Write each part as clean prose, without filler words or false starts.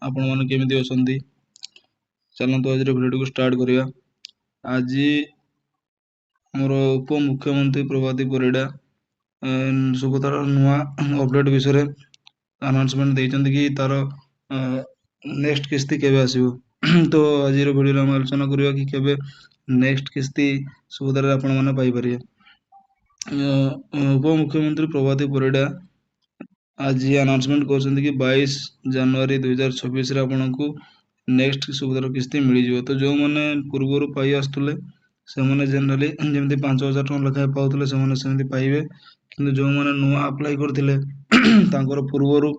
ଆପଣମାନେ କେମିତି ଅଛନ୍ତି? ଚାଲନ୍ତୁ, ଆଜିର ଭିଡ଼ିଓଟିକୁ ଷ୍ଟାର୍ଟ କରିବା। ଆଜି ଆମର ଉପମୁଖ୍ୟମନ୍ତ୍ରୀ ପ୍ରଭାତୀ ପରିଡ଼ା ସୁଭଦ୍ରାର ନୂଆ ଅପଡ଼େଟ୍ ବିଷୟରେ ଆନାଉନ୍ସମେଣ୍ଟ ଦେଇଛନ୍ତି କି ତାର ନେକ୍ସଟ କିସ୍ତି କେବେ ଆସିବ। ତ ଆଜିର ଭିଡ଼ିଓରେ ଆମେ ଆଲୋଚନା କରିବା କି କେବେ ନେକ୍ସଟ କିସ୍ତି ସୁଭଦ୍ରାରେ ଆପଣମାନେ ପାଇପାରିବେ। ଉପମୁଖ୍ୟମନ୍ତ୍ରୀ ପ୍ରଭାତୀ ପରିଡ଼ା ଆଜି ଆନାଉନ୍ସମେଣ୍ଟ କରିଛନ୍ତି କି 22 ଜାନୁଆରୀ 2026ରେ ଆପଣଙ୍କୁ ନେକ୍ସଟ ସୁଭଦ୍ରା କିସ୍ତି ମିଳିଯିବ। ତ ଯେଉଁମାନେ ପୂର୍ବରୁ ପାଇ ଆସୁଥିଲେ, ସେମାନେ ଜେନେରାଲି ଯେମିତି 5000 ଟଙ୍କା ଲେଖାଏଁ ପାଉଥିଲେ, ସେମାନେ ସେମିତି ପାଇବେ। କିନ୍ତୁ ଯେଉଁମାନେ ନୂଆ ଆପ୍ଲାଏ କରିଥିଲେ, ତାଙ୍କର ପୂର୍ବରୁ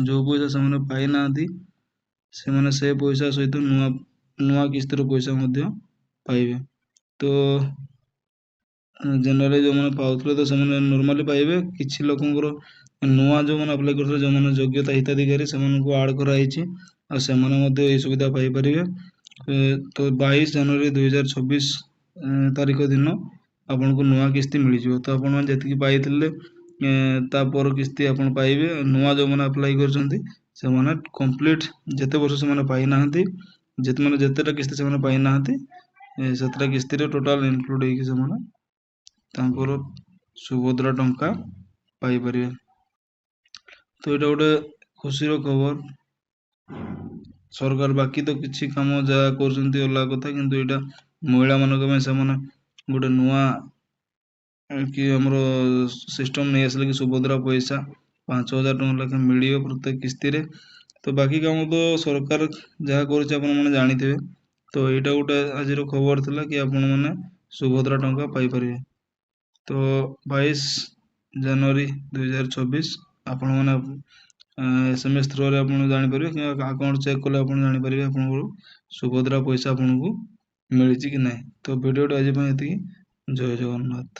ଯେଉଁ ପଇସା ସେମାନେ ପାଇନାହାନ୍ତି, ସେମାନେ ସେ ପଇସା ସହିତ ନୂଆ ନୂଆ କିସ୍ତିର ପଇସା ମଧ୍ୟ ପାଇବେ। ତ ଜେନେରାଲି ଯେଉଁମାନେ ପାଉଥିଲେ, ତ ସେମାନେ ନର୍ମାଲି ପାଇବେ। କିଛି ଲୋକଙ୍କର ନୂଆ ଯେଉଁମାନେ ଆପ୍ଲାଏ କରିଥିଲେ, ଯେଉଁମାନେ ଯୋଗ୍ୟତା ହିତାଧିକାରୀ, ସେମାନଙ୍କୁ ଆଡ଼୍ କରାହେଇଛି ଆଉ ସେମାନେ ମଧ୍ୟ ଏହି ସୁବିଧା ପାଇପାରିବେ। ତ 22 ଜାନୁଆରୀ 2026 ତାରିଖ ଦିନ ଆପଣଙ୍କୁ ନୂଆ କିସ୍ତି ମିଳିଯିବ। ତ ଆପଣମାନେ ଯେତିକି ପାଇଥିଲେ, ତା ପର କିସ୍ତି ଆପଣ ପାଇବେ। ନୂଆ ଯେଉଁମାନେ ଆପ୍ଲାଏ କରିଛନ୍ତି, ସେମାନେ କମ୍ପ୍ଲିଟ୍ ଯେତେ ବର୍ଷ ସେମାନେ ପାଇନାହାନ୍ତି, ଯେତେ ମାନେ ଯେତେଟା କିସ୍ତି ସେମାନେ ପାଇନାହାନ୍ତି, ସେତେଟା କିସ୍ତିରେ ଟୋଟାଲ୍ ଇନକ୍ଲୁଡ଼ ହେଇକି ସେମାନେ ତାଙ୍କର ସୁଭଦ୍ରା ଟଙ୍କା ପାଇପାରିବେ। ତ ଏଇଟା ଗୋଟେ ଖୁସିର ଖବର। ସରକାର ବାକି ତ କିଛି କାମ ଯାହା କରୁଛନ୍ତି ଅଲଗା କଥା, କିନ୍ତୁ ଏଇଟା ମହିଳାମାନଙ୍କ ପାଇଁ ସେମାନେ ଗୋଟେ ନୂଆ କି ଆମର ସିଷ୍ଟମ୍ ନେଇ ଆସିଲେ କି ସୁଭଦ୍ରା ପଇସା 5000 ଟଙ୍କା ଲେଖାଏଁ ମିଳିବ ପ୍ରତ୍ୟେକ କିସ୍ତିରେ। ତ ବାକି କାମ ତ ସରକାର ଯାହା କରୁଛି, ଆପଣମାନେ ଜାଣିଥିବେ। ତ ଏଇଟା ଗୋଟେ ଆଜିର ଖବର ଥିଲା କି ଆପଣମାନେ ସୁଭଦ୍ରା ଟଙ୍କା ପାଇପାରିବେ। ତ 22 ଜାନୁଆରୀ 2026 ଆପଣମାନେ SMS ଥ୍ରୋରେ ଆପଣ ଜାଣିପାରିବେ କିମ୍ବା ଆକାଉଣ୍ଟ ଚେକ୍ କଲେ ଆପଣ ଜାଣିପାରିବେ, ଆପଣଙ୍କର ସୁଭଦ୍ରା ପଇସା ଆପଣଙ୍କୁ ମିଳିଛି କି ନାହିଁ। ତ ଭିଡ଼ିଓଟି ଆଜି ପାଇଁ ଏତିକି। ଜୟ ଜଗନ୍ନାଥ।